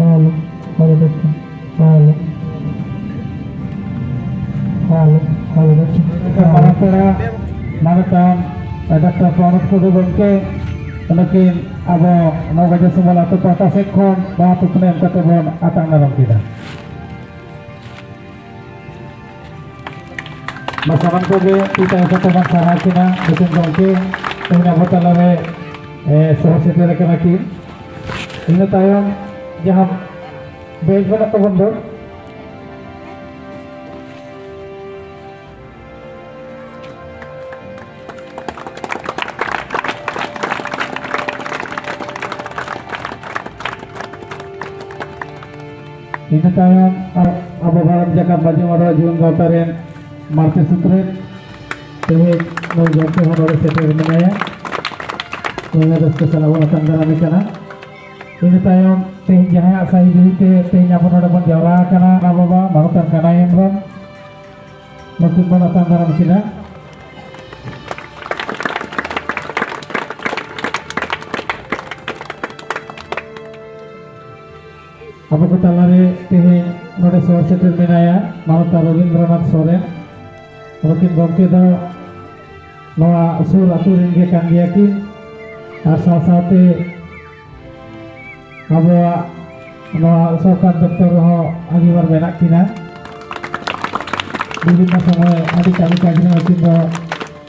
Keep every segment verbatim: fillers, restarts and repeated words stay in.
Hello, hello, hello, hello, hello. ᱢᱟᱨᱟᱝ ᱯᱮᱲᱟ ᱢᱟᱱᱚᱛᱟᱱ ᱰᱟᱠᱛᱟᱨ ᱯᱨᱚᱢᱳᱫ ᱴᱩᱰᱩ ᱜᱚᱢᱠᱮ, ᱱᱩᱠᱤᱱ ᱟᱵᱚ ᱱᱚᱣᱟ ᱜᱟᱡᱚᱞ ᱥᱤᱢᱟᱹᱞ ᱟᱹᱛᱩ ᱯᱟᱦᱴᱟ ᱥᱮᱫ ᱠᱷᱚᱱ ᱵᱟᱦᱟ ᱛᱷᱩᱯᱱᱟᱹ ᱮᱢ ᱠᱟᱛᱮ ᱵᱚᱱ ᱟᱛᱟᱝ ᱫᱟᱨᱟᱢ ᱠᱤᱱᱟ᱾ ᱢᱟ ᱥᱟᱱᱟᱢ ᱠᱚᱜᱮ ᱛᱤ ᱛᱟᱭᱚᱢ ᱠᱟᱛᱮ ᱵᱚᱱ ᱥᱟᱨᱦᱟᱣ ᱠᱤᱱᱟ ᱫᱤᱥᱚᱢ ᱜᱚᱢᱠᱮ, ᱛᱮᱦᱮᱧ ᱟᱵᱚ ᱛᱟᱞᱟᱨᱮ, ᱮ, ᱥᱚᱦᱚᱨ ᱥᱮᱴᱮᱨ ᱟᱠᱟᱱᱟ ᱠᱤᱱ᱾ ᱤᱱᱟᱹ ᱛᱟᱭᱚᱢ ᱡᱟᱦᱟᱸ ᱵᱮᱧᱪ ᱢᱮᱱᱟᱜ ᱛᱟᱵᱚᱱ ᱫᱚ, ᱤᱱᱟᱹ ᱛᱟᱭᱚᱢ ᱟᱵᱚ ᱵᱷᱟᱨᱚᱛ ᱡᱟᱠᱟᱛ ᱢᱟᱹᱡᱷᱤ ᱢᱚᱰᱚᱞ ᱡᱩᱣᱟᱹᱱ ᱜᱟᱶᱛᱟ ᱨᱮᱱ ᱢᱟᱬᱛᱮ ᱥᱩᱛᱨᱮᱛ ᱛᱮᱦᱮᱧ ᱱᱩᱭ ᱜᱚᱢᱠᱮ ᱦᱚᱸ ᱱᱚᱰᱮ ᱥᱮᱴᱮᱨ ᱢᱮᱱᱟᱭᱟ᱾ ᱱᱩᱭ ᱦᱚᱸ ᱨᱟᱹᱥᱠᱟᱹ ᱥᱟᱞᱟᱜ ᱵᱚᱱ ᱟᱛᱟᱝ ᱫᱟᱨᱟᱢᱮ ᱠᱟᱱᱟ᱾ ᱤᱱᱟᱹ ᱛᱟᱭᱚᱢ ᱛᱮᱦᱮᱧ ᱡᱟᱦᱟᱸᱭᱟᱜ ᱥᱟᱹᱦᱤ ᱡᱩᱦᱤᱛᱮ ᱛᱮᱦᱮᱧ ᱟᱵᱚ ᱱᱚᱰᱮ ᱵᱚᱱ ᱡᱟᱣᱨᱟ ᱟᱠᱟᱱᱟ, ᱵᱟᱵᱟ ᱢᱟᱱᱚᱛᱟᱱ ᱠᱟᱱᱟᱭ ᱦᱮᱢᱵᱨᱚᱢ, ᱱᱩᱠᱤᱱ ᱵᱚᱱ ᱟᱛᱟᱝ ᱫᱟᱨᱟᱢ ᱠᱤᱱᱟ᱾ ᱟᱵᱚ ᱠᱚ ᱛᱟᱞᱟᱨᱮ ᱛᱮᱦᱮᱧ ᱱᱚᱰᱮ ᱥᱚᱦᱚᱨ ᱥᱮᱴᱮᱨ ᱢᱮᱱᱟᱭᱟ ᱢᱟᱱᱚᱛᱟᱱ ᱨᱚᱵᱤᱱᱫᱨᱚᱱᱟᱛᱷ ᱥᱚᱨᱮᱱ᱾ ᱱᱩᱠᱤᱱ ᱜᱚᱢᱠᱮ ᱫᱚ ᱱᱚᱣᱟ ᱥᱩᱨ ᱟᱹᱛᱩ ᱨᱮᱱ ᱜᱮ ᱠᱟᱱ ᱜᱮᱭᱟ ᱠᱤᱱ, ᱟᱨ ᱥᱟᱶ ᱥᱟᱶᱛᱮ ᱟᱵᱚᱣᱟᱜ ᱱᱚᱣᱟ ᱥᱚᱨᱠᱟᱨ ᱫᱚᱯᱛᱚᱨ ᱨᱮᱦᱚᱸ ᱟᱹᱰᱤᱵᱟᱨ ᱢᱮᱱᱟᱜ ᱠᱤᱱᱟ᱾ ᱵᱤᱵᱷᱤᱱᱱᱚ ᱥᱚᱢᱚᱭ ᱟᱹᱰᱤ ᱠᱟᱹᱢᱤ ᱠᱟᱡᱽ ᱨᱮ ᱩᱱᱠᱤᱱ ᱫᱚ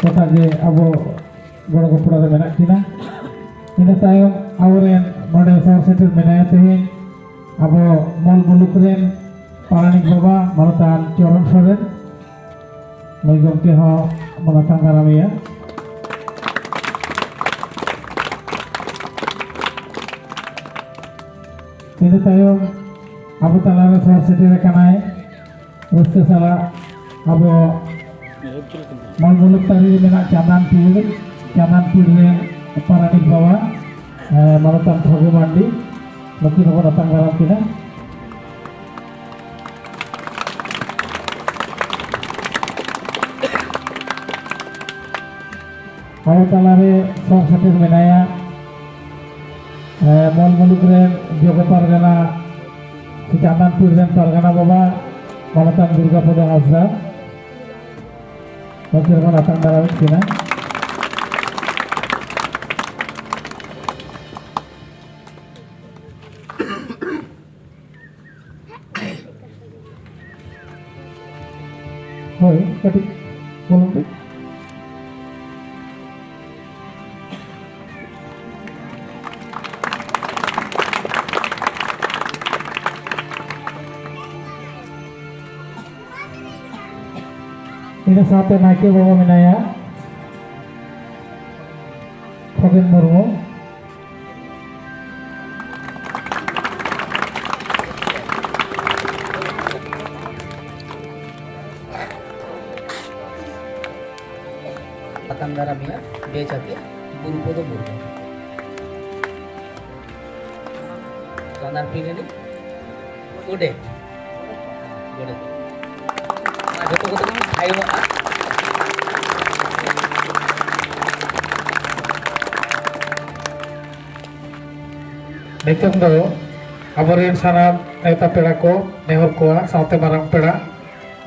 ᱜᱚᱴᱟ ᱜᱮ ᱟᱵᱚ ᱜᱚᱲᱚ ᱜᱚᱯᱚᱲᱚ ᱨᱮ ᱢᱮᱱᱟᱜ ᱠᱤᱱᱟ᱾ ᱤᱱᱟᱹ ᱛᱟᱭᱚᱢ ᱟᱵᱚᱨᱮᱱ ᱱᱚᱰᱮ ᱥᱚᱦᱚᱨ ᱥᱮᱴᱮᱨ ᱢᱮᱱᱟᱭᱟ ᱛᱮᱦᱮᱧ ᱟᱵᱚ ᱢᱚᱞ ᱢᱩᱞᱩᱠ ᱨᱮᱱ ᱯᱟᱨᱟᱱᱤᱠ ᱵᱟᱵᱟ ᱢᱟᱱᱚᱛᱟᱱ ᱪᱚᱨᱚᱱ ᱥᱚᱨᱮᱱ᱾ ᱱᱩᱭ ᱜᱚᱢᱠᱮ ᱦᱚᱸ ᱵᱚᱱ ᱟᱛᱟᱝ ᱫᱟᱨᱟᱢᱮᱭᱟ᱾ ᱤᱱᱟᱹ ᱛᱟᱭᱚᱢ ᱟᱵᱚ ᱛᱟᱞᱟᱨᱮ ᱥᱚᱦᱚᱨ ᱥᱮᱴᱮᱨ ᱟᱠᱟᱱᱟᱭ ᱨᱟᱹᱥᱠᱟᱹ ᱥᱟᱞᱟᱜ ᱟᱵᱚ ᱢᱚᱞ ᱢᱩᱞᱩᱠ ᱛᱟᱹᱨᱤ ᱨᱮ ᱢᱮᱱᱟᱜ ᱪᱟᱸᱫᱟᱱ ᱯᱤᱲ, ᱪᱟᱸᱫᱟᱱ ᱯᱤᱲ ᱨᱮᱱ ᱯᱟᱨᱟᱱᱤᱠ ᱵᱟᱵᱟ, ᱮ, ᱢᱟᱱᱚᱛᱟᱱ ᱯᱷᱟᱹᱜᱩ ᱢᱟᱱᱰᱤ, ᱱᱩᱠᱤᱱ ᱦᱚᱸᱵᱚᱱ ᱟᱛᱟᱝ ᱫᱟᱨᱟᱢ ᱠᱤᱱᱟ᱾ ᱟᱵᱚ ᱛᱟᱞᱟᱨᱮ ᱥᱚᱦᱚᱨ ᱥᱮᱴᱮᱨ ᱢᱮᱱᱟᱭᱟ, ᱮ, ᱢᱚᱞ ᱢᱩᱞᱩᱠ ᱨᱮᱱ ᱡᱚᱜᱚ ᱯᱟᱨᱜᱟᱱᱟ ᱪᱟᱸᱫᱟᱱᱯᱩᱨ ᱨᱮᱱ ᱯᱟᱨᱜᱟᱱᱟ ᱵᱟᱵᱟ ᱢᱟᱱᱚᱛᱟᱱ ᱫᱩᱨᱜᱟ ᱯᱚᱫᱚ ᱦᱟᱸᱥᱫᱟ ᱱᱚᱛᱮ ᱨᱮᱵᱚᱱ ᱟᱛᱟᱝ ᱫᱟᱨᱟᱢᱮᱫ ᱠᱤᱱᱟ᱾ ᱦᱳᱭ, ᱠᱟᱹᱴᱤᱡ ᱵᱚᱞᱚᱱ ᱯᱮ᱾ ᱤᱱᱟᱹ ᱥᱟᱶᱛᱮ ᱱᱟᱭᱠᱮ ᱵᱟᱵᱟ ᱢᱮᱱᱟᱭᱟ, ᱠᱷᱚᱜᱮᱱ ᱢᱩᱨᱢᱩ᱾ ᱟᱛᱟᱝ ᱫᱟᱨᱟᱢᱮᱭᱟ ᱵᱮᱡᱟᱛᱮ ᱜᱩᱨᱩᱯᱚᱫᱚ ᱢᱩᱨᱢᱩ᱾ ᱥᱟᱱᱟᱨ ᱯᱤᱱᱮᱱᱤ ᱜᱚᱰᱮᱛ᱾ ᱜᱚᱰᱮᱛ᱾ ᱢᱟ ᱡᱚᱛᱚ ᱠᱚᱛᱮ ᱵᱚᱱ ᱛᱷᱟᱭᱚᱜᱼᱟ᱾ ᱱᱤᱛᱚᱝ ᱫᱚ ᱟᱵᱚᱨᱮᱱ ᱥᱟᱱᱟᱢ ᱱᱮᱣᱛᱟ ᱯᱮᱲᱟ ᱠᱚ, ᱱᱮᱦᱚᱨ ᱠᱚᱣᱟ, ᱥᱟᱶᱛᱮ ᱢᱟᱨᱟᱝ ᱯᱮᱲᱟ,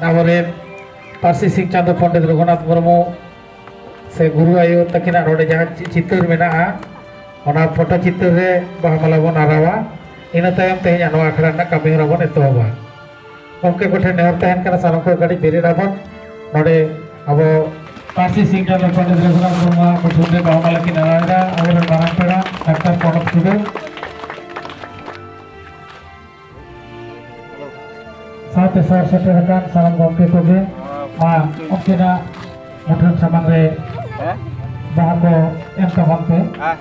ᱟᱵᱚᱨᱮᱱ ᱯᱟᱹᱨᱥᱤ ᱥᱤᱧ ᱪᱟᱸᱫᱚ ᱯᱚᱱᱰᱤᱛ ᱨᱚᱜᱷᱩᱱᱟᱛᱷ ᱢᱩᱨᱢᱩ ᱥᱮ ᱜᱩᱨᱩ ᱟᱭᱳ ᱛᱟᱹᱠᱤᱱᱟᱜ ᱱᱚᱰᱮ ᱡᱟᱦᱟᱸ ᱪᱤ-, ᱪᱤᱛᱟᱹᱨ ᱢᱮᱱᱟᱜᱼᱟ, ᱚᱱᱟ ᱯᱷᱳᱴᱳ ᱪᱤᱛᱟᱹᱨ ᱨᱮ ᱵᱟᱦᱟ ᱢᱟᱞᱟ ᱵᱚᱱ ᱟᱨᱟᱣᱟ᱾ ᱤᱱᱟᱹ ᱛᱟᱭᱚᱢ ᱛᱮᱦᱮᱧᱟᱜ ᱱᱚᱣᱟ ᱟᱠᱷᱲᱟ ᱨᱮᱱᱟᱜ ᱠᱟᱹᱢᱤ ᱦᱚᱨᱟ ᱵᱚᱱ ᱮᱛᱚᱦᱚᱵᱟ᱾ ᱜᱚᱢᱠᱮ ᱠᱚᱴᱷᱮᱱ ᱱᱮᱦᱚᱨ ᱛᱟᱦᱮᱱ ᱠᱟᱱᱟ, ᱥᱟᱱᱟᱢ ᱠᱚ ᱠᱟᱹᱴᱤᱡ ᱵᱮᱨᱮᱫ ᱟᱵᱚᱱ᱾ ᱱᱚᱰᱮ ᱟᱵᱚ ᱯᱟᱹᱨᱥᱤ ᱥᱤᱧ ᱪᱟᱸᱫᱚ ᱯᱚᱱᱰᱤᱛ ᱨᱚᱜᱷᱩᱱᱟᱛᱷ ᱢᱩᱨᱢᱩᱣᱟᱜ ᱢᱩᱴᱷᱟᱹᱱ ᱨᱮ ᱵᱟᱦᱟ ᱢᱟᱞᱟ ᱠᱤᱱ ᱟᱨᱟᱣᱮᱫᱟ ᱟᱵᱚᱨᱮᱱ ᱢᱟᱨᱟᱝ ᱯᱮᱲᱟ ᱰᱟᱠᱛᱟᱨ ᱯᱨᱚᱱᱚᱵ ᱴᱩᱰᱩ᱾ ᱥᱟᱶᱛᱮ ᱥᱚᱦᱚᱨ ᱥᱮᱴᱮᱨ ᱟᱠᱟᱱ ᱥᱟᱱᱟᱢ ᱜᱚᱢᱠᱮ ᱠᱚᱜᱮ ᱢᱟ ᱩᱱᱠᱤᱱᱟᱜ ᱢᱩᱴᱷᱟᱹᱱ ᱥᱟᱢᱟᱝ ᱨᱮ ᱦᱮᱸ? ᱵᱟᱦᱟ ᱠᱚ ᱮᱢ ᱛᱟᱵᱚᱱ ᱯᱮ᱾ ᱦᱮᱸ᱾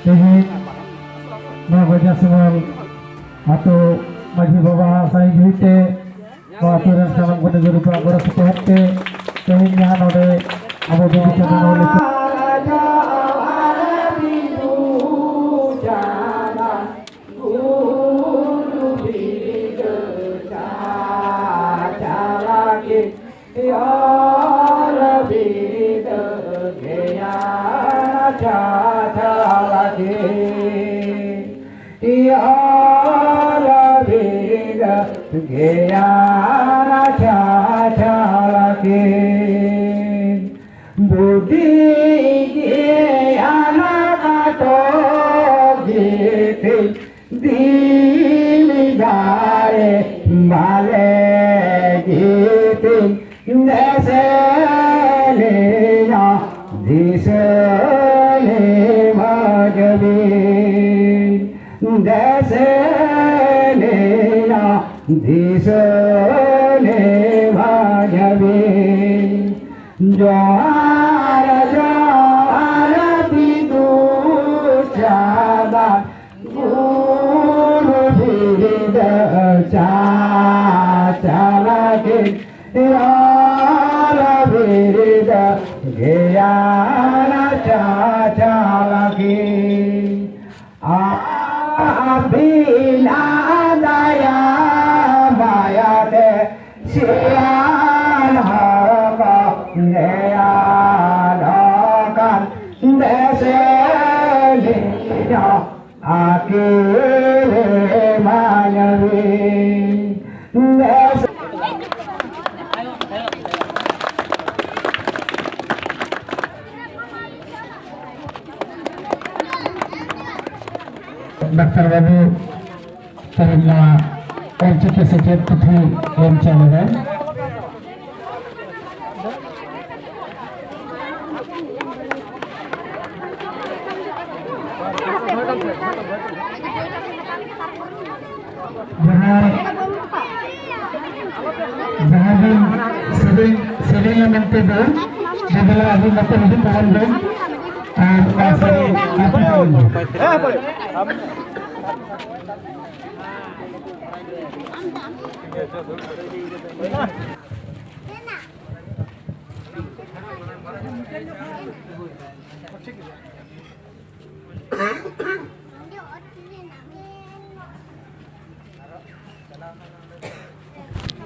ᱛᱮᱦᱮᱧ ᱱᱚᱣᱟ ᱵᱟᱡᱟᱨ ᱥᱤᱢᱟᱹᱞ ᱟᱹᱛᱩ ᱢᱟᱹᱡᱷᱤ ᱵᱟᱵᱟ ᱥᱟᱹᱦᱤ ᱡᱩᱦᱤᱛᱮ ᱱᱚᱣᱟ ᱟᱹᱛᱩ ᱨᱮᱱ ᱥᱟᱱᱟᱢ ᱜᱩᱱᱤ ᱜᱩᱨᱤᱵᱟᱜ ᱜᱚᱲᱚ ᱥᱚᱯᱚᱦᱚᱫ ᱛᱮ ᱛᱮᱦᱮᱧ ᱡᱟᱦᱟᱸ ᱱᱚᱰᱮ ᱟᱵᱚ ᱵᱤᱫᱩ ᱪᱟᱸᱫᱟᱱ ᱦᱚᱞ ᱚᱞ ᱵᱤᱨᱤᱫ ᱜᱮᱭᱟᱱ ᱪᱟᱪᱟᱞᱟᱜᱤ᱾ ᱚᱞ ᱵᱤᱨᱤᱫ ᱜᱮᱭᱟᱱ ᱪᱟᱪᱟᱞᱟᱜᱤ᱾ ᱵᱩᱫᱷᱤ ᱜᱮᱭᱟᱱ ᱠᱟᱴᱚ ᱜᱤᱛᱤᱞ ᱫᱤᱞ ᱫᱟᱲᱮ ᱵᱟᱞᱮ ᱜᱤᱛᱤᱞ ᱫᱮᱥᱮᱞᱤᱧᱟ ᱫᱤᱥᱟᱹᱞᱤ ᱢᱟᱹᱡᱷᱤ᱾ ᱫᱮᱥᱮᱞᱤᱧᱟ ᱫᱤᱥᱟᱹᱞᱤ ᱢᱟᱹᱡᱷᱤ᱾ ᱡᱚᱦᱟᱨ ᱡᱚᱦᱟᱨ ᱵᱤᱫᱩ ᱪᱟᱸᱫᱟᱱ ᱜᱩᱨᱩ ᱵᱤᱨᱤᱫ ᱪᱟᱪᱟᱞᱟᱜᱤ᱾ ᱚᱞ ᱵᱤᱨᱤᱫ ᱜᱮᱭᱟᱱ ᱪᱟᱪᱟᱞᱟᱜᱤ᱾ ᱟᱹᱵᱤᱱᱟᱜ ᱫᱟᱭᱟ ᱢᱟᱭᱟ ᱛᱮ ᱥᱤᱭᱟᱱ ᱦᱚᱲ ᱠᱚ ᱜᱮᱭᱟᱱ ᱠᱟᱱ ᱫᱮᱥᱮ ᱞᱤᱧᱟ ᱟᱹᱠᱤᱞ ᱢᱟᱹᱱᱢᱤ᱾ ᱫᱮᱥᱮ ᱰᱟᱠᱛᱟᱨ ᱵᱟᱹᱵᱩ ᱛᱮᱦᱮᱧ ᱱᱚᱣᱟ ᱚᱞᱪᱤᱠᱤ ᱥᱮᱪᱮᱫ ᱯᱩᱛᱷᱤ ᱮᱢ ᱪᱟᱞ ᱮᱫᱟᱭ᱾ ᱡᱟᱦᱟᱸᱭ, ᱡᱟᱦᱟᱸᱭ ᱵᱤᱱ ᱥᱮᱨᱮᱧ, ᱥᱮᱨᱮᱧᱟ ᱢᱮᱱᱛᱮ ᱫᱚ, ᱫᱮᱵᱮᱞᱟ ᱟᱹᱵᱤᱱ ᱱᱚᱛᱮ ᱦᱤᱡᱩᱜ ᱛᱟᱵᱚᱱ ᱵᱤᱱ᱾ ᱟᱨ ᱚᱱᱟ ᱥᱮᱨᱮᱧ ᱟᱯᱮ ᱛᱟᱵᱚᱱ ᱵᱤᱱ᱾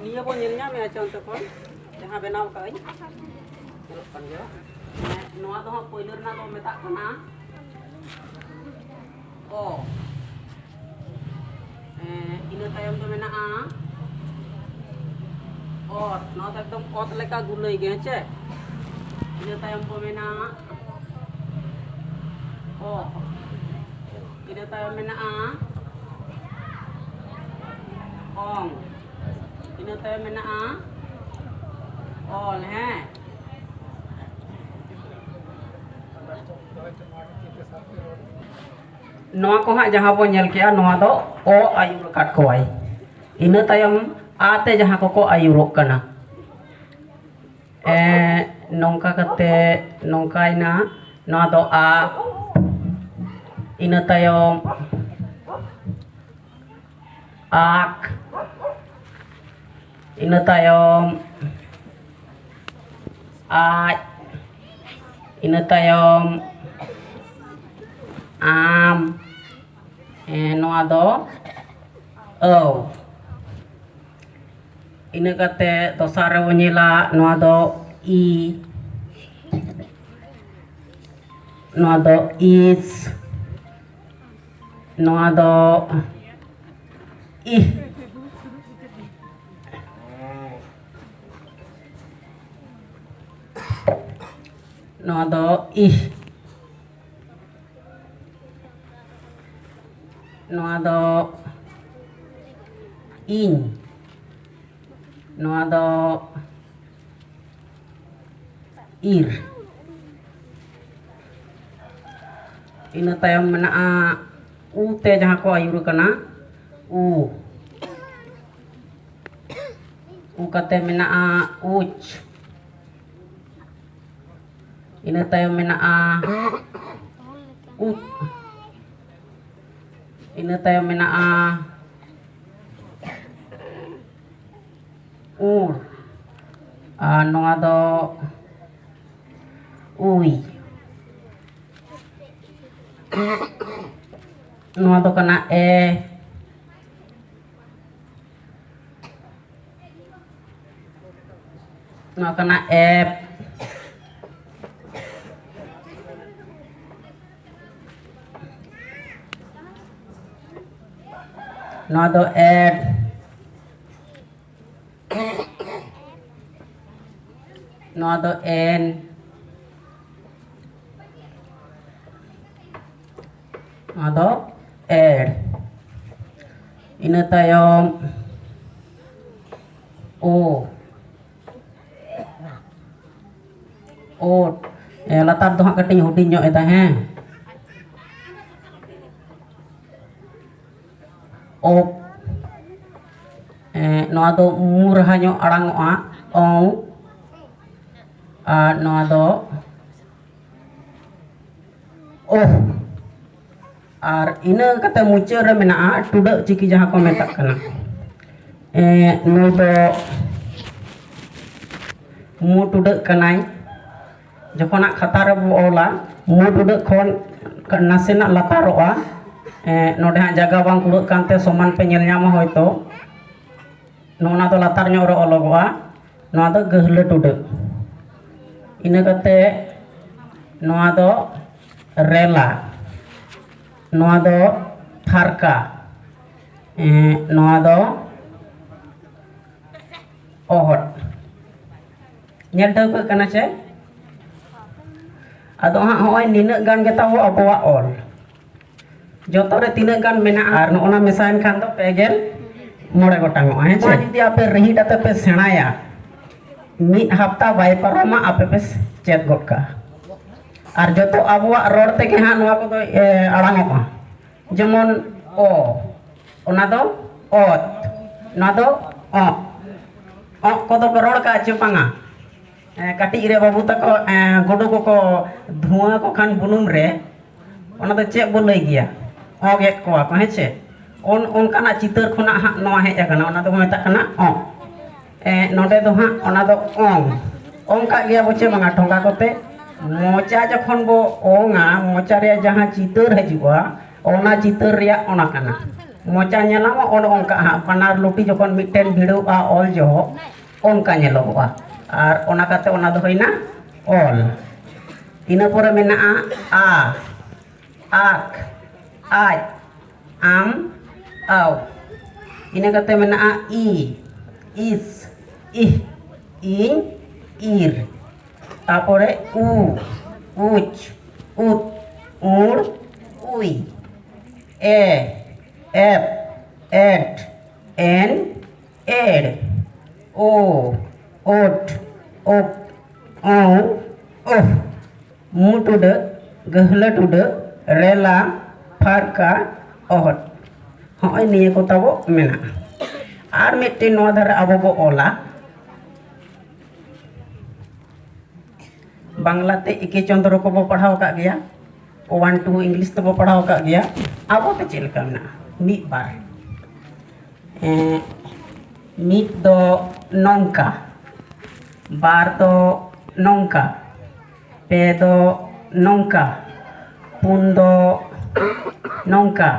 ᱱᱤᱭᱟᱹ ᱵᱚᱱ ᱧᱮᱞ ᱧᱟᱢᱮᱫᱼᱟ ᱪᱮ ᱚᱱᱛᱮ ᱠᱷᱚᱱ? ᱡᱟᱦᱟᱸ ᱵᱮᱱᱟᱣ ᱠᱟᱜ ᱟᱹᱧ, ᱧᱮᱞᱚᱜ ᱠᱟᱱ ᱜᱮᱭᱟ᱾ ᱱᱚᱣᱟ ᱫᱚ ᱦᱟᱸᱜ ᱯᱳᱭᱞᱳ ᱨᱮᱱᱟᱜ ᱫᱚ ᱢᱮᱛᱟᱜ ᱠᱟᱱᱟ ᱚ᱾ ᱮᱸ, ᱤᱱᱟᱹ ᱛᱟᱭᱚᱢ ᱫᱚ ᱢᱮᱱᱟᱜᱼᱟ ᱚᱛ᱾ ᱱᱚᱣᱟ ᱫᱚ ᱮᱠᱫᱚᱢ ᱚᱛ ᱞᱮᱠᱟ ᱜᱩᱞᱟᱹᱭ ᱜᱮ, ᱦᱮᱸ ᱪᱮ? ᱤᱱᱟᱹ ᱛᱟᱭᱚᱢ ᱫᱚ ᱢᱮᱱᱟᱜᱼᱟ ᱚ᱾ ᱤᱱᱟᱹ ᱛᱟᱭᱚᱢ ᱢᱮᱱᱟᱜᱼᱟ ᱚᱝ᱾ ᱤᱱᱟᱹ ᱛᱟᱭᱚᱢ ᱢᱮᱱᱟᱜᱼᱟ ᱚᱞ, ᱦᱮᱸ᱾ ᱱᱚᱣᱟ ᱠᱚ ᱦᱟᱸᱜ ᱡᱟᱦᱟᱸ ᱵᱚᱱ ᱧᱮᱞ ᱠᱮᱜᱼᱟ, ᱱᱚᱣᱟ ᱫᱚ ᱚ ᱟᱹᱭᱩᱨ ᱟᱠᱟᱫ ᱠᱚᱣᱟᱭ᱾ ᱤᱱᱟᱹ ᱛᱟᱭᱚᱢ ᱟ ᱛᱮ ᱡᱟᱦᱟᱸ ᱠᱚᱠᱚ ᱟᱹᱭᱩᱨᱚᱜ ᱠᱟᱱᱟ᱾ ᱮᱸ, ᱱᱚᱝᱠᱟ ᱠᱟᱛᱮ ᱱᱚᱝᱠᱟᱭᱱᱟ, ᱱᱚᱣᱟ ᱫᱚ ᱟ, ᱤᱱᱟᱹ ᱛᱟᱭᱚᱢ ᱟᱠ, ᱤᱱᱟᱹ ᱛᱟᱭᱚᱢ ᱟᱡ, ᱤᱱᱟᱹ ᱛᱟᱭᱚᱢ ᱟᱢ, ᱮᱸ, ᱱᱚᱣᱟ ᱫᱚ ᱟᱹᱣ᱾ ᱤᱱᱟᱹ ᱠᱟᱛᱮ ᱫᱚᱥᱟᱨ ᱨᱮᱵᱚᱱ ᱧᱮᱞᱟ, ᱱᱚᱣᱟ ᱫᱚ ᱤ, ᱱᱚᱣᱟ ᱫᱚ ᱤᱥ, ᱱᱚᱣᱟ ᱫᱚ ᱤᱦ, ᱱᱚᱣᱟ ᱫᱚ ᱤᱦ, ᱱᱚᱣᱟ ᱫᱚ ᱤᱧ, ᱱᱚᱣᱟ ᱫᱚ ᱤᱨ᱾ ᱤᱱᱟᱹ ᱛᱟᱭᱚᱢ ᱢᱮᱱᱟᱜᱼᱟ ᱩ ᱛᱮ ᱡᱟᱦᱟᱸ ᱠᱚ ᱟᱹᱭᱩᱨ ᱠᱟᱱᱟ, ᱩ᱾ ᱩ ᱠᱟᱛᱮ ᱢᱮᱱᱟᱜᱼᱟ ᱩᱪ᱾ ᱤᱱᱟᱹ ᱛᱟᱭᱚᱢ ᱢᱮᱱᱟᱜᱼᱟ ᱩᱪ᱾ ᱤᱱᱟᱹ ᱛᱟᱭᱚᱢ ᱢᱮᱱᱟᱜᱼᱟ ᱩᱲ, ᱟᱨ ᱱᱚᱣᱟ ᱫᱚ ᱩᱭ, ᱱᱚᱣᱟ ᱫᱚ ᱠᱟᱱᱟ ᱮ, ᱱᱚᱣᱟ ᱠᱟᱱᱟ ᱮᱯ, ᱱᱚᱣᱟ ᱫᱚ ᱮᱰ, ᱱᱚᱣᱟ ᱫᱚ ᱮᱱ, ᱱᱚᱣᱟ ᱫᱚ ᱮᱰ᱾ ᱤᱱᱟᱹ ᱛᱟᱭᱚᱢ ᱳ, ᱳᱴ᱾ ᱮ, ᱞᱟᱛᱟᱨ ᱫᱚ ᱦᱟᱸᱜ ᱠᱟᱹᱴᱤᱡ ᱦᱩᱰᱤᱧ ᱧᱚᱜ ᱮᱫᱟ, ᱦᱮᱸ᱾ ᱳᱯ᱾ ᱮ, ᱱᱚᱣᱟ ᱫᱚ ᱢᱩ ᱨᱟᱦᱟ ᱧᱚᱜ ᱟᱲᱟᱝ ᱚᱜᱼᱟ, ᱚᱝ᱾ ᱟᱨ ᱱᱚᱣᱟ ᱫᱚ ᱳᱦ᱾ ᱟᱨ ᱤᱱᱟᱹ ᱠᱟᱛᱮ ᱢᱩᱪᱟᱹᱫ ᱨᱮ ᱢᱮᱱᱟᱜᱼᱟ ᱴᱩᱰᱟᱹᱜ ᱪᱤᱠᱤ, ᱡᱟᱦᱟᱸ ᱠᱚ ᱢᱮᱛᱟᱜ ᱠᱟᱱᱟ᱾ ᱮ, ᱱᱩᱭ ᱫᱚ ᱢᱩ ᱴᱩᱰᱟᱹᱜ ᱠᱟᱱᱟᱭ᱾ ᱡᱚᱠᱷᱚᱱᱟᱜ ᱠᱷᱟᱛᱟ ᱨᱮᱵᱚ ᱚᱞᱟ, ᱢᱩ ᱴᱩᱰᱟᱹᱜ ᱠᱷᱚᱱ ᱱᱟᱥᱮᱱᱟᱜ ᱞᱟᱛᱟᱨᱚᱜᱼᱟ᱾ ᱮ, ᱱᱚᱰᱮ ᱦᱟᱸᱜ ᱡᱟᱭᱜᱟ ᱵᱟᱝ ᱠᱩᱲᱟᱹᱜ ᱠᱟᱱᱛᱮ ᱥᱚᱢᱟᱱ ᱯᱮ ᱧᱮᱞ ᱧᱟᱢᱟ ᱦᱚᱭᱛᱳ᱾ ᱱᱚᱜᱼᱚ ᱱᱟ ᱫᱚ ᱞᱟᱛᱟᱨ ᱧᱚᱜ ᱨᱮ ᱚᱞᱚᱜᱚᱜᱼᱟ᱾ ᱱᱚᱣᱟ ᱫᱚ ᱜᱟᱹᱦᱞᱟᱹ ᱴᱩᱰᱟᱹᱜ᱾ ᱤᱱᱟᱹ ᱠᱟᱛᱮ ᱱᱚᱣᱟ ᱫᱚ ᱨᱮᱞᱟ, ᱱᱚᱣᱟ ᱫᱚ ᱯᱷᱟᱨᱠᱟ, ᱮᱸ, ᱱᱚᱣᱟ ᱫᱚ ᱚᱦᱚᱫ᱾ ᱧᱮᱞ ᱴᱷᱟᱹᱣᱠᱟᱹᱜ ᱠᱟᱱᱟ ᱪᱮ? ᱟᱫᱚ ᱦᱟᱸᱜ ᱦᱚᱸᱜᱼᱚᱭ ᱱᱤᱱᱟᱹᱜ ᱜᱟᱱ ᱜᱮ ᱛᱟᱵᱚ ᱟᱵᱚᱣᱟᱜ ᱚᱞ᱾ ᱡᱚᱛᱚ ᱨᱮ ᱛᱤᱱᱟᱹᱜ ᱜᱟᱱ ᱢᱮᱱᱟᱜᱼᱟ, ᱟᱨ ᱱᱚᱜᱼᱚ ᱱᱟ ᱢᱮᱥᱟᱭᱮᱱ ᱠᱷᱟᱱ ᱫᱚ ᱯᱮ ᱜᱮᱞ ᱢᱚᱬᱮ ᱜᱚᱴᱟᱝᱚᱜᱼᱟ, ᱦᱮᱸ ᱪᱮ? ᱱᱚᱣᱟ ᱡᱩᱫᱤ ᱟᱯᱮ ᱨᱤᱦᱤᱴ ᱟᱛᱮ ᱯᱮ ᱥᱮᱬᱟᱭᱟ, ᱢᱤᱫ ᱦᱟᱯᱛᱟ ᱵᱟᱭ ᱯᱟᱨᱚᱢᱟ, ᱟᱯᱮ ᱯᱮ ᱪᱮᱫ ᱜᱚᱫ ᱠᱟᱜᱼᱟ᱾ ᱟᱨ ᱡᱚᱛᱚ ᱟᱵᱚᱣᱟᱜ ᱨᱚᱲ ᱛᱮᱜᱮ ᱦᱟᱸᱜ ᱱᱚᱣᱟ ᱠᱚᱫᱚ, ᱮ, ᱟᱲᱟᱝᱚᱜᱼᱟ᱾ ᱡᱮᱢᱚᱱ ᱚ, ᱚᱱᱟ ᱫᱚ ᱚᱛ, ᱱᱚᱣᱟ ᱫᱚ ᱚᱸᱜ᱾ ᱚᱸᱜ ᱠᱚᱫᱚ ᱯᱮ ᱨᱚᱲ ᱠᱟᱜᱼᱟ ᱪᱮ ᱵᱟᱝᱟ? ᱮ, ᱠᱟᱹᱴᱤᱡ ᱨᱮ ᱵᱟᱹᱵᱩ ᱛᱟᱠᱚ, ᱮ, ᱜᱩᱰᱩ ᱠᱚᱠᱚ ᱫᱷᱩᱣᱟᱹ ᱠᱚ ᱠᱷᱟᱱ ᱵᱩᱱᱩᱢ ᱨᱮ, ᱚᱱᱟ ᱫᱚ ᱪᱮᱫ ᱵᱚ ᱞᱟᱹᱭ ᱜᱮᱭᱟ? ᱚᱸᱜᱮᱫ ᱠᱚᱣᱟ ᱠᱚ, ᱦᱮᱸ ᱪᱮ? ᱚᱱ ᱚᱱᱠᱟᱱᱟᱜ ᱪᱤᱛᱟᱹᱨ ᱠᱷᱚᱱᱟᱜ ᱦᱟᱸᱜ ᱱᱚᱣᱟ ᱦᱮᱡ ᱟᱠᱟᱱᱟ, ᱚᱱᱟ ᱫᱚᱠᱚ ᱢᱮᱛᱟᱜ ᱠᱟᱱᱟ ᱚᱸᱜ᱾ ᱮ, ᱱᱚᱰᱮ ᱫᱚ ᱦᱟᱸᱜ ᱚᱱᱟ ᱫᱚ ᱚᱝ᱾ ᱚᱝ ᱠᱟᱜ ᱜᱮᱭᱟ ᱵᱚ ᱪᱮ ᱵᱟᱝᱟ ᱴᱷᱚᱸᱜᱟ ᱠᱚᱛᱮ? ᱢᱚᱪᱟ ᱡᱚᱠᱷᱚᱱ ᱵᱚ ᱚᱝᱟ, ᱢᱚᱪᱟ ᱨᱮᱭᱟᱜ ᱡᱟᱦᱟᱸ ᱪᱤᱛᱟᱹᱨ ᱦᱤᱡᱩᱜᱼᱟ, ᱚᱱᱟ ᱪᱤᱛᱟᱹᱨ ᱨᱮᱭᱟᱜ ᱚᱱᱟ ᱠᱟᱱᱟ᱾ ᱢᱚᱪᱟ ᱧᱮᱞᱟᱢ ᱚᱱ ᱚᱝᱠᱟ ᱦᱟᱸᱜ, ᱵᱟᱱᱟᱨ ᱞᱩᱴᱤ ᱡᱚᱠᱷᱚᱱ ᱢᱤᱫᱴᱮᱱ ᱵᱷᱤᱲᱟᱹᱜᱼᱟ ᱚᱞ ᱡᱚᱦᱚᱜ, ᱚᱱᱠᱟ ᱧᱮᱞᱚᱜᱚᱜᱼᱟ᱾ ᱟᱨ ᱚᱱᱟ ᱠᱟᱛᱮ ᱚᱱᱟ ᱫᱚ ᱦᱩᱭᱱᱟ ᱚᱞ᱾ ᱤᱱᱟᱹ ᱯᱚᱨᱮ ᱢᱮᱱᱟᱜᱼᱟ ᱟ, ᱟᱠ, ᱟᱡ, ᱟᱢ, ᱟᱣ᱾ ᱤᱱᱟᱹ ᱠᱟᱛᱮ ᱢᱮᱱᱟᱜᱼᱟ ᱤ, ᱤᱥ, ᱤᱦ, ᱤᱧ, ᱤᱨ᱾ ᱛᱟᱯᱚᱨᱮ ᱩ, ᱩᱪ, ᱩᱫ, ᱩᱲ, ᱩᱭ᱾ ᱮ, ᱮᱯ, ᱮᱴ, ᱮᱱ, ᱮᱲ᱾ ᱳ, ᱳᱴ, ᱳᱯ, ᱳᱣ, ᱳᱦ᱾ ᱢᱩ ᱴᱩᱰᱟᱹᱜ, ᱜᱟᱹᱦᱞᱟᱹ ᱴᱩᱰᱟᱹᱜ, ᱨᱮᱞᱟ, ᱯᱷᱟᱨᱠᱟ, ᱚᱦᱚᱫ᱾ ᱦᱚᱸᱜᱼᱚᱭ ᱱᱤᱭᱟᱹ ᱠᱚ ᱛᱟᱵᱚ ᱢᱮᱱᱟᱜᱼᱟ᱾ ᱟᱨ ᱢᱤᱫᱴᱮᱱ ᱱᱚᱣᱟ ᱫᱷᱟᱨᱮ ᱟᱵᱚ ᱵᱚ ᱚᱞᱟ, ᱵᱟᱝᱞᱟᱛᱮ ᱮᱠᱮ ᱪᱚᱱᱫᱨᱚ ᱠᱚᱵᱚ ᱯᱟᱲᱦᱟᱣ ᱟᱠᱟᱫ ᱜᱮᱭᱟ, ᱳᱣᱟᱱ ᱴᱩ ᱤᱝᱞᱤᱥ ᱛᱮᱵᱚ ᱯᱟᱲᱦᱟᱣ ᱟᱠᱟᱫ ᱜᱮᱭᱟ᱾ ᱟᱵᱚ ᱛᱮ ᱪᱮᱫ ᱞᱮᱠᱟ ᱢᱮᱱᱟᱜᱼᱟ? ᱢᱤᱫ ᱵᱟᱨ᱾ ᱮᱸ, ᱢᱤᱫ ᱫᱚ ᱱᱚᱝᱠᱟ, ᱵᱟᱨ ᱫᱚ ᱱᱚᱝᱠᱟ, ᱯᱮ ᱫᱚ ᱱᱚᱝᱠᱟ, ᱯᱩᱱ ᱫᱚ ᱱᱚᱝᱠᱟ,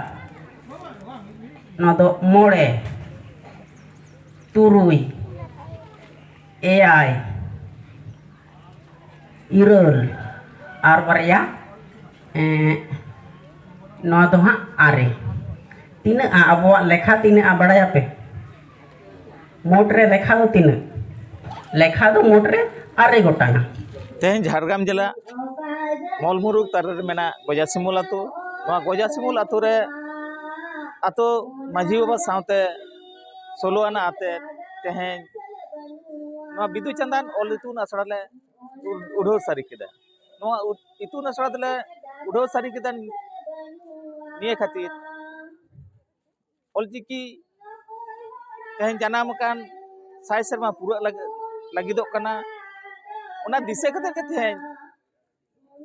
ᱱᱚᱣᱟ ᱫᱚ ᱢᱚᱬᱮ, ᱛᱩᱨᱩᱭ, ᱮᱭᱟᱭ, ᱤᱨᱟᱹᱞ, ᱟᱨ ᱵᱟᱨᱭᱟ, ᱮᱸ, ᱱᱚᱣᱟ ᱫᱚ ᱦᱟᱸᱜ ᱟᱨᱮ᱾ ᱛᱤᱱᱟᱹᱜᱼᱟ ᱟᱵᱚᱣᱟᱜ ᱞᱮᱠᱷᱟ, ᱛᱤᱱᱟᱹᱜᱼᱟ ᱵᱟᱲᱟᱭᱟᱯᱮ? ᱢᱳᱴ ᱨᱮ ᱞᱮᱠᱷᱟ ᱫᱚ ᱛᱤᱱᱟᱹᱜ? ᱞᱮᱠᱷᱟ ᱫᱚ ᱢᱳᱴ ᱨᱮ ᱟᱨᱮ ᱜᱚᱴᱟᱝᱟ᱾ ᱛᱮᱦᱮᱧ ᱡᱷᱟᱲᱜᱨᱟᱢ ᱡᱮᱞᱟ ᱢᱚᱞᱢᱩᱨᱩᱜ ᱛᱟᱨᱟ ᱨᱮ ᱢᱮᱱᱟᱜ ᱜᱚᱡᱟᱥᱤᱢᱩᱞ ᱟᱹᱛᱩ᱾ ᱱᱚᱣᱟ ᱜᱚᱡᱟᱥᱤᱢᱩᱞ ᱟᱹᱛᱩ ᱨᱮ ᱟᱹᱛᱩ ᱢᱟᱹᱡᱷᱤ ᱵᱟᱵᱟ ᱥᱟᱶᱛᱮ ᱥᱳᱞᱳ ᱟᱱᱟ ᱟᱛᱮ ᱛᱮᱦᱮᱧ ᱱᱚᱣᱟ ᱵᱤᱫᱩ ᱪᱟᱸᱫᱟᱱ ᱚᱞ ᱤᱛᱩᱱ ᱟᱥᱲᱟ ᱞᱮ ᱩ-, ᱩᱰᱷᱟᱹᱣ ᱥᱟᱹᱨᱤ ᱠᱮᱫᱟ᱾ ᱱᱚᱣᱟ ᱩ-, ᱤᱛᱩᱱ ᱟᱥᱲᱟ ᱫᱚᱞᱮ ᱩᱰᱷᱟᱹᱣ ᱥᱟᱹᱨᱤ ᱠᱮᱫᱟ ᱱᱤᱭᱟᱹ ᱠᱷᱟᱹᱛᱤᱨ, ᱚᱞᱪᱤᱠᱤ ᱛᱮᱦᱮᱧ ᱡᱟᱱᱟᱢ ᱟᱠᱟᱱ ᱥᱟᱭ ᱥᱮᱨᱢᱟ ᱯᱩᱨᱟᱹᱜ ᱞᱟᱹᱜᱤᱫ, ᱞᱟᱹᱜᱤᱫᱚᱜ ᱠᱟᱱᱟ᱾ ᱚᱱᱟ ᱫᱤᱥᱟᱹ ᱠᱟᱛᱮ ᱜᱮ ᱛᱮᱦᱮᱧ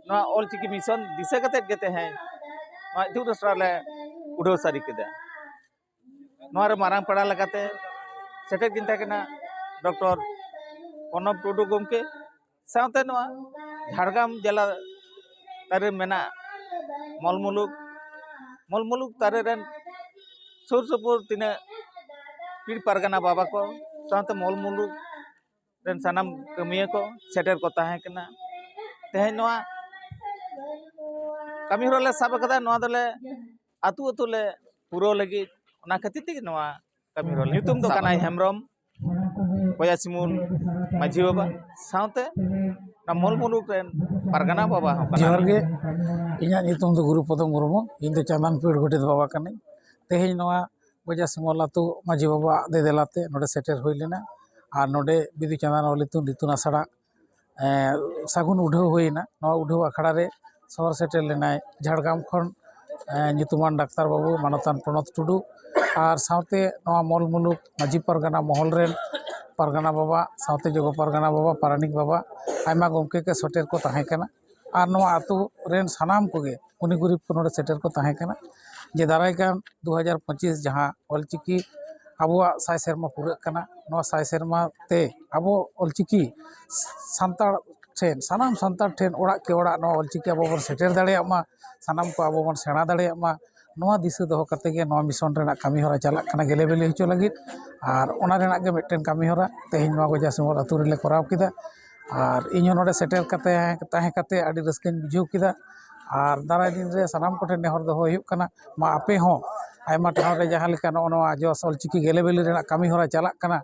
ᱱᱚᱣᱟ ᱚᱞᱪᱤᱠᱤ ᱢᱤᱥᱚᱱ ᱫᱤᱥᱟᱹ ᱠᱟᱛᱮ ᱜᱮ ᱛᱮᱦᱮᱧ ᱱᱚᱣᱟ ᱤᱛᱩᱱ ᱟᱥᱲᱟ ᱞᱮ ᱩᱰᱷᱟᱹᱣ ᱥᱟᱹᱨᱤ ᱠᱮᱫᱟ᱾ ᱱᱚᱣᱟ ᱨᱮ ᱢᱟᱨᱟᱝ ᱯᱮᱲᱟ ᱞᱮᱠᱟᱛᱮ ᱥᱮᱴᱮᱨ ᱠᱤᱱ ᱛᱟᱦᱮᱸ ᱠᱟᱱᱟ ᱰᱚᱠᱴᱚᱨ ᱯᱨᱚᱱᱚᱵ ᱴᱩᱰᱩ ᱜᱚᱢᱠᱮ, ᱥᱟᱶᱛᱮ ᱱᱚᱣᱟ ᱡᱷᱟᱲᱜᱨᱟᱢ ᱡᱮᱞᱟ ᱛᱟᱹᱨᱤ ᱢᱮᱱᱟᱜ ᱢᱚᱞ ᱢᱩᱞᱩᱠ, ᱢᱚᱞ ᱢᱩᱞᱩᱠ ᱛᱟᱹᱨᱤ ᱨᱮᱱ ᱥᱩᱨ ᱥᱩᱯᱩᱨ ᱛᱤᱱᱟᱹᱜ ᱯᱤᱲ ᱯᱟᱨᱜᱟᱱᱟ ᱵᱟᱵᱟ ᱠᱚ, ᱥᱟᱶᱛᱮ ᱢᱚᱞ ᱢᱩᱞᱩᱠ ᱨᱮᱱ ᱥᱟᱱᱟᱢ ᱠᱟᱹᱢᱤᱭᱟᱹ ᱠᱚ ᱥᱮᱴᱮᱨ ᱠᱚ ᱛᱟᱦᱮᱸ ᱠᱟᱱᱟ᱾ ᱛᱮᱦᱮᱧ ᱱᱚᱣᱟ ᱠᱟᱹᱢᱤ ᱦᱚᱨᱟ ᱞᱮ ᱥᱟᱵ ᱟᱠᱟᱫᱟ, ᱱᱚᱣᱟ ᱫᱚᱞᱮ ᱟᱹᱛᱩ ᱟᱹᱛᱩ ᱞᱮ ᱯᱩᱨᱟᱹᱣ ᱞᱟᱹᱜᱤᱫ, ᱚᱱᱟ ᱠᱷᱟᱹᱛᱤᱨ ᱛᱮᱜᱮ ᱱᱚᱣᱟ ᱠᱟᱹᱢᱤ ᱦᱚᱨᱟ᱾ ᱧᱩᱛᱩᱢ ᱫᱚ ᱠᱟᱱᱟᱭ ᱦᱮᱢᱵᱨᱚᱢ, ᱠᱚᱭᱟ ᱥᱤᱢᱩᱞ ᱢᱟᱹᱡᱷᱤ ᱵᱟᱵᱟ, ᱥᱟᱶᱛᱮ ᱚᱱᱟ ᱢᱚᱞ ᱢᱩᱞᱩᱠ ᱨᱮᱱ ᱯᱟᱨᱜᱟᱱᱟ ᱵᱟᱵᱟ ᱦᱚᱸ ᱠᱟᱱᱟᱭ᱾ ᱡᱚᱦᱟᱨ ᱜᱮ, ᱤᱧᱟᱹᱜ ᱧᱩᱛᱩᱢ ᱫᱚ ᱜᱩᱨᱩᱯᱚᱫᱚ ᱢᱩᱨᱢᱩ, ᱤᱧ ᱫᱚ ᱪᱟᱸᱫᱟᱱ ᱯᱤᱲ ᱜᱚᱰᱮᱛ ᱵᱟᱵᱟ ᱠᱟᱹᱱᱟᱹᱧ᱾ ᱛᱮᱦᱮᱧ ᱱᱚᱣᱟ ᱜᱚᱡᱟ ᱥᱤᱢᱚᱞ ᱟᱹᱛᱩ ᱢᱟᱹᱡᱷᱤ ᱵᱟᱵᱟᱣᱟᱜ ᱫᱮᱫᱮᱞᱟ ᱛᱮ ᱱᱚᱰᱮ ᱥᱮᱴᱮᱨ ᱦᱩᱭ ᱞᱮᱱᱟ᱾ ᱟᱨ ᱱᱚᱰᱮ ᱵᱤᱫᱩ ᱪᱟᱸᱫᱟᱱ ᱚᱞ ᱤᱛᱩᱱ ᱤᱛᱩᱱ ᱟᱥᱲᱟ, ᱮᱸ, ᱥᱟᱹᱜᱩᱱ ᱩᱰᱷᱟᱹᱣ ᱦᱩᱭᱮᱱᱟ᱾ ᱱᱚᱣᱟ ᱩᱰᱷᱟᱹᱣ ᱟᱠᱷᱲᱟ ᱨᱮ ᱥᱚᱦᱚᱨ ᱥᱮᱴᱮᱨ ᱞᱮᱱᱟᱭ ᱡᱷᱟᱲᱜᱨᱟᱢ ᱠᱷᱚᱱ, ᱮᱸ, ᱧᱩᱛᱩᱢᱟᱱ ᱰᱟᱠᱛᱟᱨ ᱵᱟᱹᱵᱩ ᱢᱟᱱᱚᱛᱟᱱ ᱯᱨᱚᱱᱚᱛ ᱴᱩᱰᱩ, ᱟᱨ ᱥᱟᱶᱛᱮ ᱱᱚᱣᱟ ᱢᱚᱞ ᱢᱩᱞᱩᱠ ᱢᱟᱹᱡᱷᱤ ᱯᱟᱨᱜᱟᱱᱟ ᱢᱚᱦᱚᱞ ᱨᱮᱱ ᱯᱟᱨᱜᱟᱱᱟ ᱵᱟᱵᱟ, ᱥᱟᱶᱛᱮ ᱡᱚᱜᱚ ᱯᱟᱨᱜᱟᱱᱟ ᱵᱟᱵᱟ, ᱯᱟᱨᱟᱱᱤᱠ ᱵᱟᱵᱟ, ᱟᱭᱢᱟ ᱜᱚᱢᱠᱮ ᱠᱚ ᱥᱮᱴᱮᱨ ᱠᱚ ᱛᱟᱦᱮᱸ ᱠᱟᱱᱟ᱾ ᱟᱨ ᱱᱚᱣᱟ ᱟᱹᱛᱩ ᱨᱮᱱ ᱥᱟᱱᱟᱢ ᱠᱚᱜᱮ ᱜᱩᱱᱤ ᱜᱩᱨᱤᱵ ᱠᱚ ᱱᱚᱰᱮ ᱥᱮᱴᱮᱨ ᱠᱚ ᱛᱟᱦᱮᱸ ᱠᱟᱱᱟ, ᱡᱮ ᱫᱟᱨᱟᱭ ᱠᱟᱱ ᱫᱩ ᱦᱟᱡᱟᱨ ᱯᱚᱸᱪᱤᱥ ᱡᱟᱦᱟᱸ ᱚᱞᱪᱤᱠᱤ ᱟᱵᱚᱣᱟᱜ ᱥᱟᱭ ᱥᱮᱨᱢᱟ ᱯᱩᱨᱟᱹᱜ ᱠᱟᱱᱟ, ᱱᱚᱣᱟ ᱥᱟᱭ ᱥᱮᱨᱢᱟ ᱛᱮ ᱟᱵᱚ ᱚᱞᱪᱤᱠᱤ ᱥᱟᱱᱛᱟᱲ ᱴᱷᱮᱱ, ᱥᱟᱱᱟᱢ ᱥᱟᱱᱛᱟᱲ ᱴᱷᱮᱱ ᱚᱲᱟᱜ ᱠᱮ ᱚᱲᱟᱜ ᱱᱚᱣᱟ ᱚᱞᱪᱤᱠᱤ ᱟᱵᱚ ᱵᱚᱱ ᱥᱮᱴᱮᱨ ᱫᱟᱲᱮᱭᱟᱜ ᱢᱟ, ᱥᱟᱱᱟᱢ ᱠᱚ ᱟᱵᱚ ᱵᱚᱱ ᱥᱮᱬᱟ ᱫᱟᱲᱮᱭᱟᱜ ᱢᱟ, ᱱᱚᱣᱟ ᱫᱤᱥᱟᱹ ᱫᱚᱦᱚ ᱠᱟᱛᱮ ᱜᱮ ᱱᱚᱣᱟ ᱢᱤᱥᱚᱱ ᱨᱮᱱᱟᱜ ᱠᱟᱹᱢᱤ ᱦᱚᱨᱟ ᱪᱟᱞᱟᱜ ᱠᱟᱱᱟ ᱜᱮᱞᱮ ᱵᱮᱞᱮ ᱦᱚᱪᱚ ᱞᱟᱹᱜᱤᱫ᱾ ᱟᱨ ᱚᱱᱟ ᱨᱮᱱᱟᱜ ᱜᱮ ᱢᱤᱫᱴᱮᱱ ᱠᱟᱹᱢᱤ ᱦᱚᱨᱟ ᱛᱮᱦᱮᱧ ᱱᱚᱣᱟ ᱜᱚᱡᱟ ᱥᱤᱢᱚᱞ ᱟᱹᱛᱩ ᱨᱮᱞᱮ ᱠᱚᱨᱟᱣ ᱠᱮᱫᱟ᱾ ᱟᱨ ᱤᱧ ᱦᱚᱸ ᱱᱚᱰᱮ ᱥᱮᱴᱮᱨ ᱠᱟᱛᱮ, ᱛᱟᱦᱮᱸ ᱠᱟᱛᱮ ᱟᱹᱰᱤ ᱨᱟᱹᱥᱠᱟᱹᱧ ᱵᱩᱡᱷᱟᱹᱣ ᱠᱮᱫᱟ᱾ ᱟᱨ ᱫᱟᱨᱟᱭ ᱫᱤᱱ ᱨᱮ ᱥᱟᱱᱟᱢ ᱠᱚᱴᱷᱮᱱ ᱱᱮᱦᱚᱨ ᱫᱚᱦᱚ ᱦᱩᱭᱩᱜ ᱠᱟᱱᱟ, ᱢᱟ ᱟᱯᱮ ᱦᱚᱸ ᱟᱭᱢᱟ ᱴᱷᱟᱶ ᱨᱮ ᱡᱟᱦᱟᱸ ᱞᱮᱠᱟ ᱱᱚᱜᱼᱚ ᱱᱚᱣᱟ ᱡᱚᱥ ᱚᱞᱪᱤᱠᱤ ᱜᱮᱞᱮ ᱵᱮᱞᱮ ᱨᱮᱱᱟᱜ ᱠᱟᱹᱢᱤ ᱦᱚᱨᱟ ᱪᱟᱞᱟᱜ ᱠᱟᱱᱟ,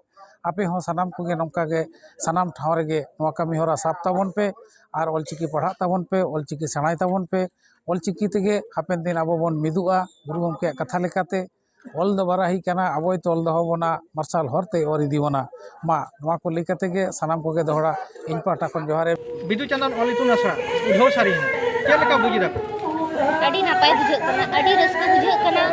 ᱟᱯᱮ ᱦᱚᱸ ᱥᱟᱱᱟᱢ ᱠᱚᱜᱮ ᱱᱚᱝᱠᱟ ᱜᱮ ᱥᱟᱱᱟᱢ ᱴᱷᱟᱶ ᱨᱮᱜᱮ ᱱᱚᱣᱟ ᱠᱟᱹᱢᱤ ᱦᱚᱨᱟ ᱥᱟᱵ ᱛᱟᱵᱚᱱ ᱯᱮ ᱟᱨ ᱚᱞᱪᱤᱠᱤ ᱯᱟᱲᱦᱟᱜ ᱛᱟᱵᱚᱱ ᱯᱮ, ᱚᱞᱪᱤᱠᱤ ᱥᱮᱬᱟᱭ ᱛᱟᱵᱚᱱ ᱯᱮ᱾ ᱚᱞᱪᱤᱠᱤ ᱛᱮᱜᱮ ᱦᱟᱯᱮᱱ ᱫᱤᱱ ᱟᱵᱚ ᱵᱚᱱ ᱢᱤᱫᱚᱜᱼᱟ᱾ ᱜᱩᱨᱩ ᱜᱚᱢᱠᱮᱭᱟᱜ ᱠᱟᱛᱷᱟ ᱞᱮᱠᱟᱛᱮ, "ᱚᱞ ᱫᱚ ᱵᱟᱨᱟᱦᱤ ᱠᱟᱱᱟ, ᱟᱵᱚᱭ ᱛᱚᱞ ᱫᱚᱦᱚ ᱵᱚᱱᱟ, ᱢᱟᱨᱥᱟᱞ ᱦᱚᱨ ᱛᱮᱭ ᱚᱨ ᱤᱫᱤ ᱵᱚᱱᱟ᱾" ᱢᱟ, ᱱᱚᱣᱟ ᱠᱚ ᱞᱟᱹᱭ ᱠᱟᱛᱮ ᱜᱮ ᱥᱟᱱᱟᱢ ᱠᱚᱜᱮ ᱫᱚᱦᱲᱟ ᱤᱧ ᱯᱟᱦᱴᱟ ᱠᱷᱚᱱ ᱡᱚᱦᱟᱨ ᱮ᱾ ᱵᱤᱫᱩ ᱪᱟᱸᱫᱟᱱ ᱚᱞ ᱤᱛᱩᱱ ᱟᱥᱲᱟ ᱩᱰᱷᱟᱹᱣ ᱥᱟᱹᱨᱤᱭᱮᱱᱟ, ᱪᱮᱫ ᱞᱮᱠᱟ ᱵᱩᱡᱽ ᱮᱫᱟ ᱯᱮ? ᱟᱹᱰᱤ ᱱᱟᱯᱟᱭ ᱵᱩᱡᱷᱟᱹᱜ ᱠᱟᱱᱟ, ᱟᱹᱰᱤ ᱨᱟᱹᱥᱠᱟᱹ ᱵᱩᱡᱷᱟᱹᱜ ᱠᱟᱱᱟ᱾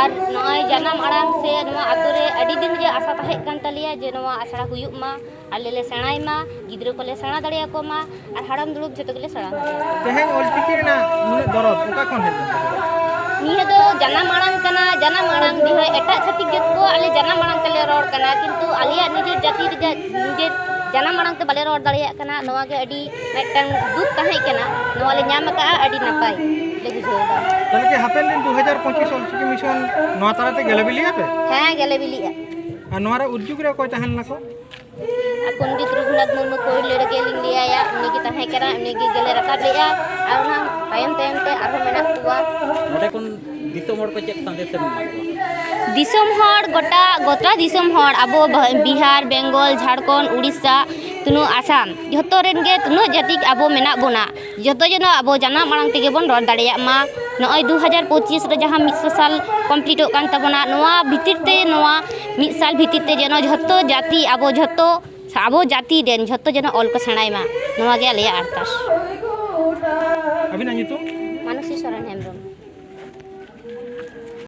ᱟᱨ ᱱᱚᱜᱼᱚᱭ ᱡᱟᱱᱟᱢ ᱟᱲᱟᱝ ᱥᱮ ᱱᱚᱣᱟ ᱟᱛᱳ ᱨᱮ ᱟᱹᱰᱤ ᱫᱤᱱ ᱜᱮ ᱟᱥᱟ ᱛᱟᱦᱮᱸ ᱠᱟᱱ ᱛᱟᱞᱮᱭᱟ ᱡᱮ ᱱᱚᱣᱟ ᱟᱥᱲᱟ ᱦᱩᱭᱩᱜ ᱢᱟ, ᱟᱞᱮ ᱞᱮ ᱥᱮᱬᱟᱭ ᱢᱟ, ᱜᱤᱫᱽᱨᱟᱹ ᱠᱚᱞᱮ ᱥᱮᱬᱟ ᱫᱟᱲᱮᱭᱟᱠᱚ ᱢᱟ, ᱟᱨ ᱦᱟᱲᱟᱢ ᱫᱩᱲᱩᱵ ᱡᱷᱚᱛᱚ ᱜᱮᱞᱮ ᱥᱮᱬᱟ ᱢᱟ᱾ ᱛᱮᱦᱮᱧ ᱚᱞᱪᱤᱠᱤ ᱨᱮᱱᱟᱜ ᱱᱩᱱᱟᱹᱜ ᱫᱚᱨᱚᱫ ᱚᱠᱟ ᱠᱷᱚᱱ ᱦᱮᱡ ᱞᱮᱱ ᱛᱟᱯᱮᱭᱟ? ᱱᱤᱭᱟᱹ ᱫᱚ ᱡᱟᱱᱟᱢ ᱟᱲᱟᱝ ᱠᱟᱱᱟ, ᱡᱟᱱᱟᱢ ᱟᱲᱟᱝ ᱡᱟᱦᱟᱸ ᱮᱴᱟᱜ ᱪᱷᱟᱹᱛᱤᱠ ᱡᱟᱹᱛ ᱠᱚ ᱟᱞᱮ ᱡᱟᱱᱟᱢ ᱟᱲᱟᱝ ᱛᱮᱞᱮ ᱨᱚᱲ ᱠᱟᱱᱟ, ᱠᱤᱱᱛᱩ ᱟᱞᱮᱭᱟᱜ ᱱᱤᱡᱮᱨ ᱡᱟᱹᱛᱤ ᱨᱮᱭᱟᱜ ᱱᱤᱡᱮᱨ ᱡᱟᱱᱟᱢ ᱟᱲᱟᱝ ᱛᱮ ᱵᱟᱞᱮ ᱨᱚᱲ ᱫᱟᱲᱮᱭᱟᱜ ᱠᱟᱱᱟ᱾ ᱱᱚᱣᱟ ᱜᱮ ᱟᱹᱰᱤ ᱢᱤᱫᱴᱟᱝ ᱫᱩᱠ ᱛᱟᱦᱮᱸ ᱠᱟᱱᱟ, ᱱᱚᱣᱟ ᱞᱮ ᱧᱟᱢ ᱟᱠᱟᱫᱼᱟ, ᱟᱹᱰᱤ ᱱᱟᱯᱟᱭ ᱞᱮ ᱵᱩᱡᱷᱟᱹᱣ ᱮᱫᱟ᱾ ᱛᱟᱦᱚᱞᱮ ᱠᱤ ᱦᱟᱯᱮᱱ ᱫᱤᱱ ᱫᱩ ᱦᱟᱡᱟᱨ ᱯᱚᱸᱪᱤᱥ ᱚᱞᱪᱤᱠᱤ ᱢᱤᱥᱚᱱ ᱱᱚᱣᱟ ᱛᱟᱞᱟ ᱛᱮ ᱜᱮᱞᱮ ᱵᱤᱞᱤᱜ ᱟᱯᱮ? ᱦᱮᱸ, ᱜᱮᱞᱮ ᱵᱤᱞᱤᱜᱼᱟ᱾ ᱟᱨ ᱱᱚᱣᱟ ᱨᱮ ᱩᱫᱽᱡᱩᱜᱽ ᱨᱮ ᱚᱠᱚᱭ ᱛᱟᱦᱮᱱ ᱱᱟᱠᱚ? ᱟᱨ ᱯᱚᱱᱰᱤᱛ ᱨᱚᱜᱷᱩᱱᱟᱛᱷ ᱢᱩᱨᱢᱩ ᱯᱳᱭᱞᱳ ᱨᱮᱜᱮ ᱞᱤᱧ ᱞᱟᱹᱭᱟᱭᱟ, ᱩᱱᱤ ᱜᱮ ᱛᱟᱦᱮᱸ ᱠᱟᱱᱟ, ᱩᱱᱤ ᱜᱮ ᱜᱮᱞᱮ ᱨᱟᱠᱟᱵ ᱞᱮᱫᱼᱟ᱾ ᱟᱨ ᱚᱱᱟ ᱛᱟᱭᱚᱢ ᱛᱟᱭᱚᱢ ᱛᱮ ᱟᱨᱦᱚᱸ ᱢᱮᱱᱟᱜ ᱠᱚᱣᱟ᱾ ᱱᱚᱰᱮ ᱠᱷᱚᱱ ᱫᱤᱥᱚᱢ ᱦᱚᱲ ᱠᱚ ᱪᱮᱫ ᱥᱟᱸᱫᱮᱥ ᱮᱢ ᱮᱢᱟ ᱠᱚᱣᱟ? ᱫᱤᱥᱚᱢ ᱦᱚᱲ, ᱜᱚᱴᱟ, ᱜᱚᱴᱟ ᱫᱤᱥᱚᱢ ᱦᱚᱲ, ᱟᱵᱚ ᱵᱷᱟ-, ᱵᱤᱦᱟᱨ, ᱵᱮᱝᱜᱚᱞ, ᱡᱷᱟᱲᱠᱷᱚᱸᱰ, ᱩᱲᱤᱥᱥᱟ, ᱛᱤᱱᱟᱹᱜ ᱟᱥᱟᱢ, ᱡᱷᱚᱛᱚ ᱨᱮᱱ ᱜᱮ ᱛᱤᱱᱟᱹᱜ ᱡᱟᱹᱛᱤ ᱟᱵᱚ ᱢᱮᱱᱟᱜ ᱵᱚᱱᱟ, ᱡᱚᱛᱚ ᱡᱮᱱᱚ ᱟᱵᱚ ᱡᱟᱱᱟᱢ ᱟᱲᱟᱝ ᱛᱮᱜᱮ ᱵᱚᱱ ᱨᱚᱲ ᱫᱟᱲᱮᱭᱟᱜ ᱢᱟ᱾ ᱱᱚᱜᱼᱚᱭ ᱫᱩ ᱦᱟᱡᱟᱨ ᱯᱚᱸᱪᱤᱥ ᱨᱮ ᱡᱟᱦᱟᱸ ᱢᱤᱫ ᱥᱚ ᱥᱟᱞ ᱠᱚᱢᱯᱞᱤᱴᱚᱜ ᱠᱟᱱ ᱛᱟᱵᱚᱱᱟ, ᱱᱚᱣᱟ ᱵᱷᱤᱛᱤᱨ ᱛᱮ, ᱱᱚᱣᱟ ᱢᱤᱫ ᱥᱟᱞ ᱵᱷᱤᱛᱤᱨ ᱛᱮ ᱡᱮᱱᱚ ᱡᱷᱚᱛᱚ ᱡᱟᱹᱛᱤ, ᱟᱵᱚ ᱡᱷᱚᱛᱚ, ᱟᱵᱚ ᱡᱟᱹᱛᱤ ᱨᱮᱱ ᱡᱷᱚᱛᱚ ᱡᱮᱱᱚ ᱚᱞ ᱠᱚ ᱥᱮᱬᱟᱭ ᱢᱟ, ᱱᱚᱣᱟ ᱜᱮ ᱟᱞᱮᱭᱟᱜ ᱟᱨᱫᱟᱥ᱾ ᱟᱹᱵᱤᱱᱟᱜ ᱧᱩᱛᱩᱢ? ᱢᱟᱱᱚᱥᱤ ᱥᱚᱨᱮᱱ ᱦᱮᱢᱵᱨᱚᱢ᱾